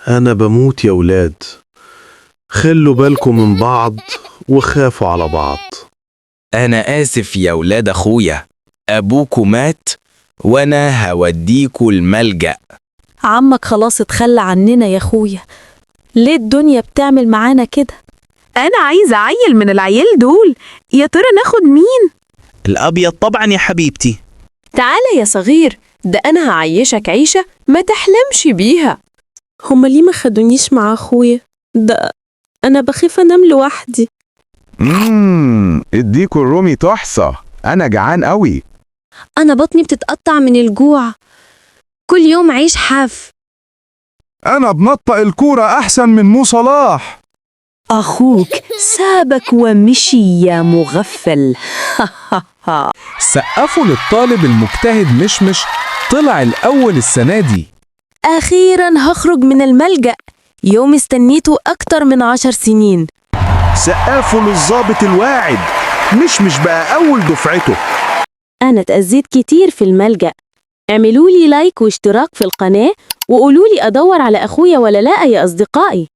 أنا بموت يا ولاد، خلوا بالكم من بعض وخافوا على بعض. أنا آسف يا ولاد أخويا، أبوكوا مات وأنا هوديكوا الملجأ. عمك خلاص اتخلى عننا يا أخويا، ليه الدنيا بتعمل معانا كده؟ أنا عايزة عيل من العيال دول، يا ترى ناخد مين؟ الأبيض طبعا يا حبيبتي. تعالى يا صغير، ده أنا هعيشك عيشة ما تحلمش بيها. هما ليه ما خدونيش مع أخويا؟ ده أنا بخاف أنام لوحدي. اديكوا الرومي تحصى، أنا جعان قوي. أنا بطني بتتقطع من الجوع، كل يوم عيش حاف. أنا بنطق الكورة أحسن من مو صلاح. أخوك سابك ومشي يا مغفل. سقفوا للطالب المجتهد مشمش، طلع الأول السنة دي. أخيرا هخرج من الملجأ، يوم استنيته أكتر من 10 سنين. سقفوا للظابط الواعد، مش بقى أول دفعته. أنا اتأذيت كتير في الملجأ. اعملوا لي لايك واشتراك في القناة وقولوا لي أدور على أخويا ولا لا يا أصدقائي.